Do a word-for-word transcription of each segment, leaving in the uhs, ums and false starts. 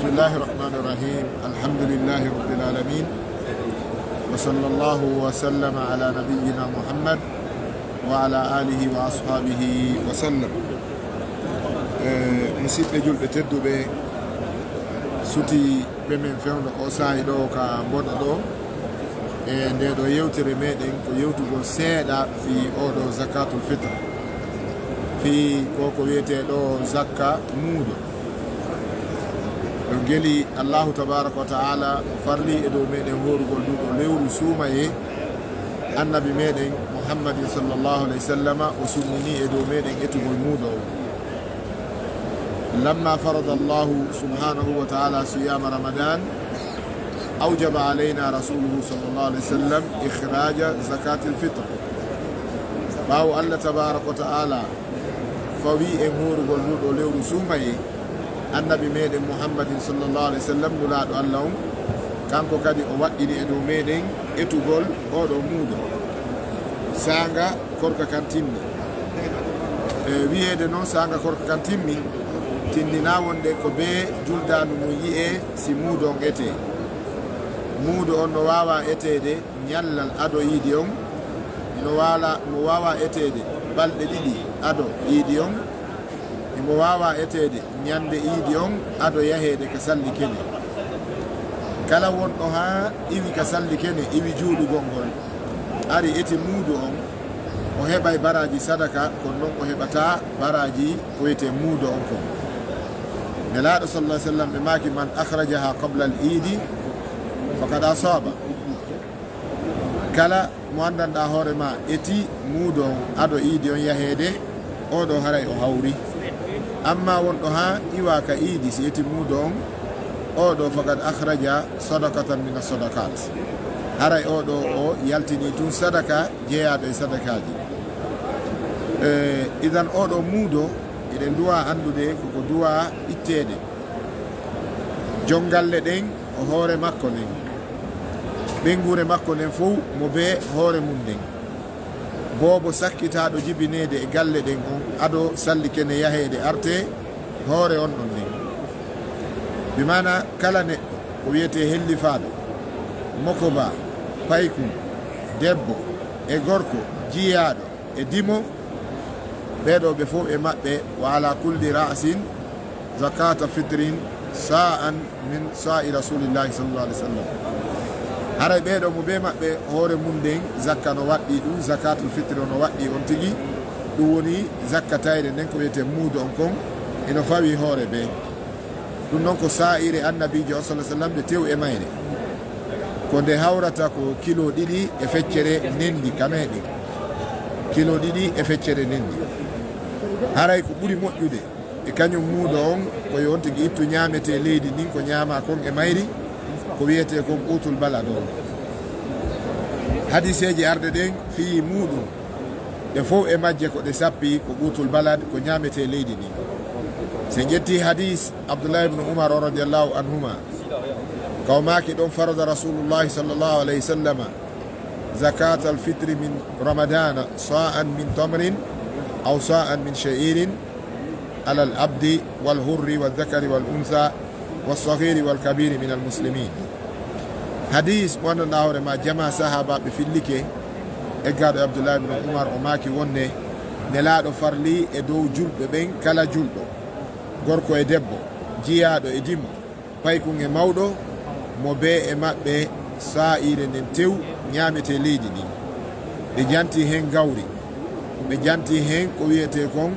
بسم الله الرحمن الرحيم. الحمد لله رب العالمين. وصلى الله وسلم على نبينا محمد وعلى آله وأصحابه وسلم. Eh, musidɓe julɓe tedduɓe, suti ɓe men fewndo o saa'i ɗo ka mboɗo ɗo. E nde ɗo yewtere meɗen ko yewtugol seeɗa fii oɗo zakatul fitr, fii ko ko wiyetee ɗo zakka muudo. Ɗo geli Allahu tabaraka wa ta'ala farli e dow meɗen horugol ndu ɗo lewru suumayee. Annabi meɗen Muhammadin sallallahu alaihi wasallama o sunnini e dow meɗen etugol muudo on. لما فرض الله سبحانه وتعالى صيام رمضان، أوجب علينا رسوله صلى الله عليه وسلم إخراج زكاة الفطر. Ɓaawo Allah tabaraka wa ta'ala fawi en horugol ndu ɗo lewru suumayee, Annabi meɗen Muhammadin sallallahu alaihi wasallam, Nulaaɗo Allah on, kanko kadi o waɗɗini e dow meɗen etugol oɗo muudo. Saanga korka kan timmi. E wiyeede non saanga korka kan timmi, tindinaa wonde ko bee juldaandu mum yi'ee si muudo on etee. Muudo on no waawaa eteede ñallal ado iidi on, no waala-, no waawaa eteede balɗe ɗiɗi ado iidi on, himo waawaa eteede ñande iidi on ado yaheede ka salli kene. Kala wonɗo haa iwi ka salli kene, iwi juulugol ngol, ari eti muudo on, o heɓay baraaji sadaka, kono non o heɓataa baraaji ko wiyetee muudo on kon. Nelaaɗo sallallahu alaihi wasallam ɓe maaki, من أخرجها قبل العيد فقد أصاب. Kala mo anndanɗaa hoore maa eti muudo on ado iidi on yaheede, oɗo haray o hawri. Amma wonɗo haa iwa ka iidi, si eti muudo on, oɗo فقد أخرج صدقة من الصدقات. Haray oɗo o yaltinii tun sadaka jeyaaɗo e sadakaaji. E, idan oɗo muudo, eɗen duwa anndude ko ko duwa itteede. Jongalle ɗen, o hoore makko nden. Ɓeynguure makko nden fow mo bee hoore mum nden. Boobo sakkitaaɗo jibineede e galle ɗen on, ado salli kene yaheede artee hoore on ɗon nden. Bi maana kala neɗɗo ko wiyetee hellifaaɗo, mokoba, paykun, debbo e gorko, jiyaaɗo e dimo, ɓee ɗoo ɓe fow e maɓɓe, وعلى كل رأس زكاة فطر صاعا من صاع رسول الله صلى الله عليه وسلم. Haray ɓee ɗoo mo bee maɓɓe hoore mum nden zakka no waɗɗii ɗum, zakatul fitri no waɗɗii on tigi, ɗum woni zakka tayre nden ko wiyetee muudo on kon, ino fawi hoore bee. Ɗum non ko saa'ire Annabiijo on sallallahu alaihi wasallam nde tew e mayre. Ko nde hawrata ko kilo ɗiɗi e feccere nendi ka meɗen. Kilo ɗiɗi e feccere nendi. Haray ko ɓuri moƴƴude e kañum muudo on, ko yo on tigi ittu ñaametee leydi ndin, ko ñaamaa kon e mayri, ko wiyetee kon quutul balad on. Hadiseeji arɗe ɗen fii muuɗum, ɗe fow e majje ko ɗe sappi ko quutul balad, ko ñaametee leydi ndin. Si en ƴettii hadis Abdullah ibn Umar radiyallahu anhuma, ka o maaki ɗon, فرض رسول الله صلى الله عليه وسلم زكاة الفطر من رمضان صاعا من تمر أو صاعا من شعير على العبد والحر والذكر والأنثى والصغير والكبير من المسلمين. Hadis mo anndanɗaa hoore maa, jamaa sahaabaaɓe fillike, eggaaɗo e Abdullah ibn Umar, o maaki wonde Nelaaɗo farli e dow julɓe ɓen, kala julɗo, gorko e debbo, jiyaaɗo e dimo, paykun e mawɗo, mo bee e maɓɓe saa'ire nden tew ñaametee leydi ndin. Ɓe jantii hen gawri, ɓe jantii hen ko wiyetee kon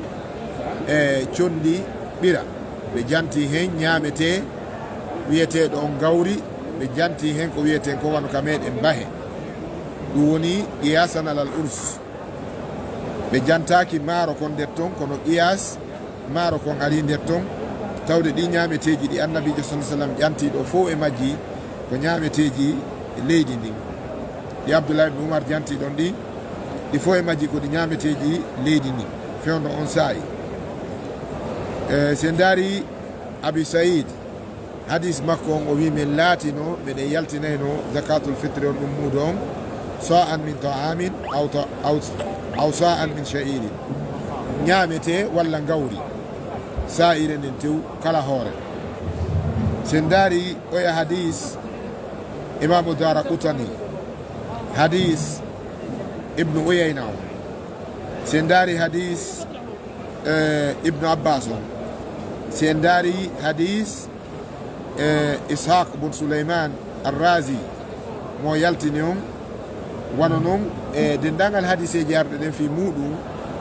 e conndi ɓira, ɓe jantii hen ñaametee wiyeteeɗo on gawri, ɓe jantii hen ko wiyetee kon wano ka meɗen bahe. Ɗum woni qiyasan alal urs. Ɓe jantaaki maaro kon nder ton, kono qiyas maaro kon ari nder ton, tawde ɗi ñaameteeji ɗi Annabiijo sallallahu alaihi wasallam ƴanti ɗo fow e majji ko ñaameteeji leydi ndin. Ɗi Abdullah ibn Umar janti ɗon ɗi, ɗi fow e majji ko ɗi ñaameteeji leydi ndin, fewndo on saa'i. E, si en ndaari Abi Sa'id, hadis makko on, o wi, min laatino, meɗen yaltinayno zakatul fitri on, ɗum muudo on, sa'an min ta'amin aw ta-, aw, aw sa'an min sha'irin. Ñaametee walla ngawri, saa'ire nden tew kala hoore. Si en ndaari oya hadis Imaamu Dara Qutani, hadis Ibnu Uyayna on, si en ndaari hadis eh, Ibnu Abbas on, si en ndaari hadis eh, Ishaq bun Suleyman Arrazi mo yaltini on, wano non e denndaangal hadiseeji arɗe ɗen fii muuɗum,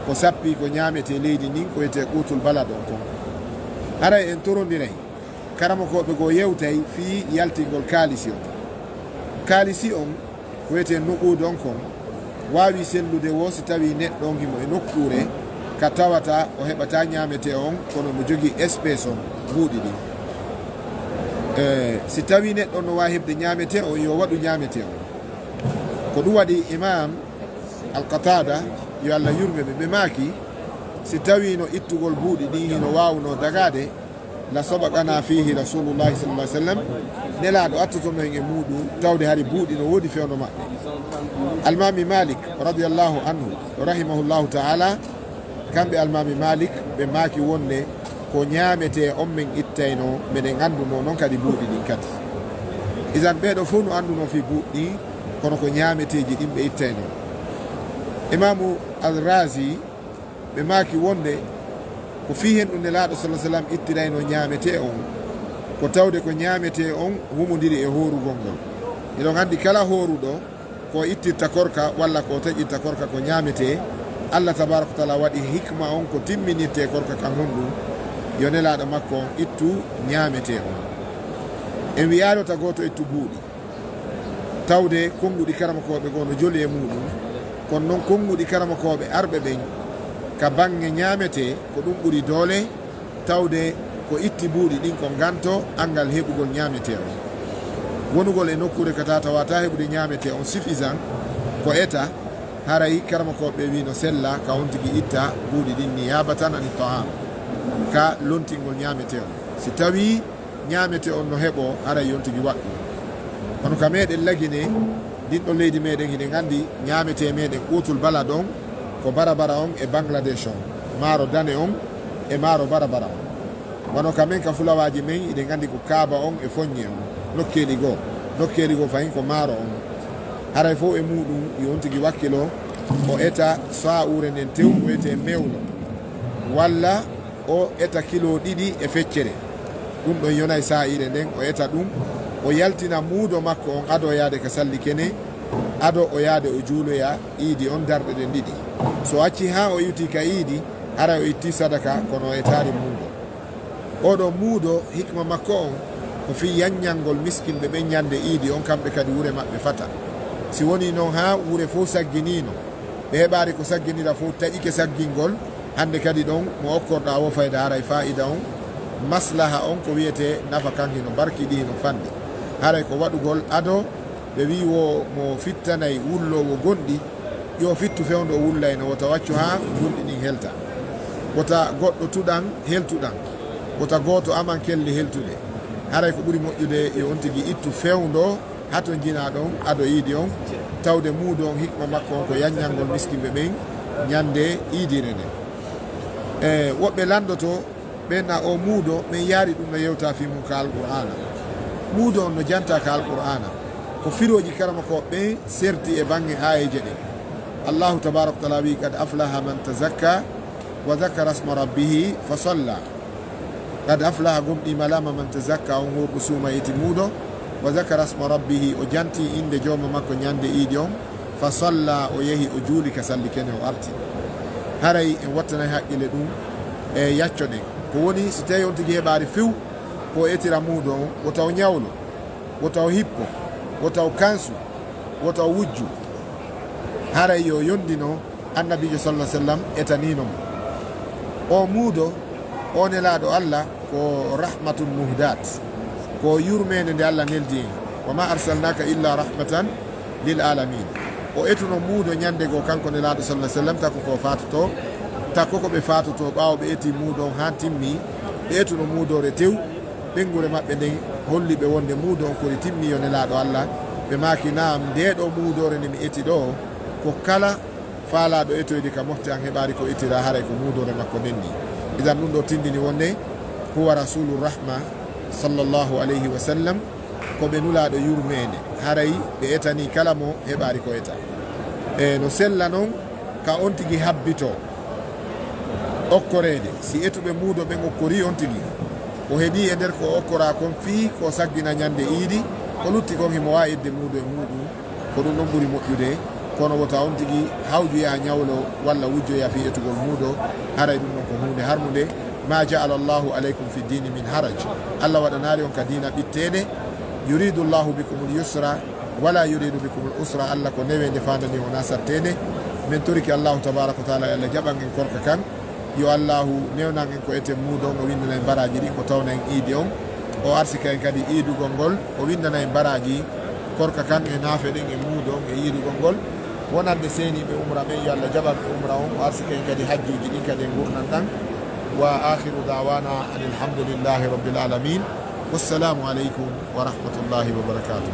ko sappi ko ñaametee leydi ndin ko wiyetee qutul balad on kon. Haray en torondiray karamokooɓe goo yewtay fii yaltingol kaalisi on. Kaalisi on ko wiyetee nuquud on kon waawi sellude woo si tawii neɗɗo on himo e nokkuure ka tawata o heɓataa ñaametee on, kono mo jogii espèce on, mbuuɗi ɗin. Eh, si tawii neɗɗo on no waawi heɓde ñaametee on, yo waɗu ñaametee on. Ko ɗum waɗi Imam Al-Qatada, yo Allah yurme ɓe, ɓe maaki, si tawii no ittugol mbuuɗi ɗin hino waawunoo dagaade, la sabaqana fihi Rasulullahi sallallahu alaihi wasallam, Nelaaɗo attotono en e muuɗum, tawde hari mbuuɗi no woodi fewndo maɓɓe. Almaami Malik, radiyallahu anhu, rahimahullahu ta'ala, kamɓe Almaami Malik, ɓe maaki wonde ko ñaametee on men ittaynoo, meɗen anndunoo non kadi mbuuɗi ɗin kadi. Idan ɓee ɗoo fow no anndunoo fii mbuuɗi ɗin, kono ko ñaameteeji ɗin ɓe ittaynoo. Imaamu Al-Razi, ɓe maaki wonde ko fii hen ɗum Nelaaɗo sallallahu alaihi wasallam ittiraynoo ñaametee on, ko tawde ko ñaametee on humondiri e hoorugol ngol. Hiɗon anndi kala hooruɗo ko ittirta korka walla ko taƴirta korka ko ñaametee, Allah tabaaraka wa ta'ala waɗi hikma on ko timminirtee korka kan honɗum, yo Nelaaɗo makko on ittu ñaametee on. En wi'aali wota gooto ittu mbuuɗi. Tawde konnguɗi karamokooɓe goo no joli e muuɗum, kono non konnguɗi karamokooɓe arɓe ɓen ka baŋŋe ñaametee ko ɗum ɓuri doole, tawde ko itti mbuuɗi ɗin ko nganto anngal heɓugol ñaametee on. Wonugol e nokkuure ka tawata heɓude ñaametee on suffisant ko eta, haray karamokooɓe ɓe wi'i no sella ka on tigi itta mbuuɗi ɗin niyaabatan ani ta'am ka lontingol ñaametee on. Si tawii ñaametee on no heɓoo, haray yo on tigi waɗ ɗum. Kono ka meɗen Lagine, ndin ɗon leydi meɗen, hiɗen anndi ñaametee meɗen qutul balad on ko barabara on e Bangladesh on, maaro dane on e maaro barabara on. Wano ka men ka fulawaaji men, hiɗen anndi ko kaaba on e foññe on, nokkeeli goo, nokkeeli goo fahin ko maaro on. Haray fow e muuɗum, yo on tigi wakkilo, o eta saa'uure nden tew, ko wiyetee mewlo, walla o eta kilo ɗiɗi e feccere. Ɗum ɗon yonay saa'iire nden, o eta ɗum, o yaltina muudo makko on ado o yaade ka salli kene, ado o yaade o juuloya iidi on darɗe ɗen ɗiɗi. So o acci haa o iwti ka iidi, haray o itti sadaka, kono o etaali muudo. Oɗo muudo, hikma makko on, ko fii yanñangol miskinɓe ɓen ñande iidi on, kamɓe kadi wure maɓɓe fata. Si wonii non haa wure fow sagginiino, ɓe heɓaali ko sagginira fow taƴike saggingol, hannde kadi ɗon mo okkorɗaa woo fayda, haray faa'ida on, maslaha on, ko wiyetee nafa kan hino barki, ɗi hino fanɗi. Haray ko waɗugol ado ɓe wi'i woo mo fittanay wulloowo gonɗi, yo fittu fewndo o wullayno, wota waccu haa gonɗi ɗin helta. Wota goɗɗo tuɗan heltuɗan. Wota gooto aman kelle heltuɗe. Haray ko ɓuri moƴƴude yo on tigi ittu fewndo hato njinaa ɗon ado iidi on, tawde muudo on hikma makko on ko yanñangol miskinɓe ɓen ñande iidiire nden. E woɓɓe lanndotoo, ɓen na o muudo, men yaari ɗum no yewta fii mum ka Alqur'aana. Muudo on no janta ka Alqur'aana. Ko firooji karamokooɓe ɓen serti e baŋŋe aayeeje ɗen. Allahu tabaaraka wa ta'aala wi'i, "Qad aflaha man tazakka wa dhakara isma rabbihi fa salla." Qad aflaha, gomɗii malaama, man tazakka, on hoorɗo suuma yeti muudo, wa dhakara isma rabbihi, o janti innde jooma makko ñande iidi on, fa salla, o yehi o juuli ka salli kene o arti. Haray en wattanay haqqille ɗum e yaccoɗen. Ko woni si tawi on tigi heɓaali few ko o etira muudo on, wota o ñawlo, wota o hippo, wota o kansu, wota o wujju. Haray yo yondino Annabiijo sallallahu alaihi wasallam etaniino mo. O muudo, o nelaaɗo Allah, ko rahmatun muhdat, ko yurmeende nde Allah neldi en. "Wa ma arsalnaka illa rahmatan lil alamin." O etuno muudo ñande goo, kanko nelaaɗo sallallahu alaihi wasallam, takko ko faatoto, takko ko ɓe faatoto ɓaawo ɓe eti muudo on haa timmi, ɓe etuno muudoore tew, ɓeynguure maɓɓe nden holli ɓe wonde muudo on kori timmi, yo nelaaɗo Allah. Ɓe maaki, "Naam, ndee ɗoo muudoore nde mi eti ɗoo, ko kala faalaaɗo etoyde ka mofte an heɓaali ko etira, haray ko muudoore makko nden nii." Idan ɗum ɗoo tindini wonde huwa rasulu rahma, sallallahu alayhi wa sallam, ko ɓe Nulaaɗo yurmeende, haray ɓe etanii kala mo heɓaali ko eta. E no sella non ka on tigi habbitoo okkoreede, si etuɓe muudo ɓen okkorii on tigi, o heɓii e nder ko o okkoraa kon fii ko saggina ñande iidi, ko lutti kon himo waawi edde muudo e muuɗum, ko ɗum ɗon ɓuri moƴƴude. Kono wota on tigi hawju yaha ñawlo walla wujjoya fii etugol muudo, haray ɗum ɗon ko huunde harmunde. Ma ja'ala Allahu alaykum fi dini min haraj. Allah waɗanaali on ka diina ɓitteende. Yuridu Allahu bikumul yusra wala yuridu bikumul usra. Allah ko neweende faandani on, wonaa satteende. Men torike Allahu tabaraka wa taala yo Allah jaɓan en korka kan. Yo Allahu newnan en ko eten muudo on, o winndana en baraaji ɗin, o tawna en iidi on, o arsika en kadi iidugol ngol, o winndana en baraaji korka kan e naafe ɗen e muudo on e iidugol ngol. Wonande seeniiɓe umra ɓen, yo Allah jaɓan ɓe umra on, o arsika en kadi hajjuuji ɗin kadi e ngurndan ɗan. Wa akhiru da'wana anil hamdulillahi rabbil alamin. Wassalamu alaykum wa rahmatullahi wa barakatuh.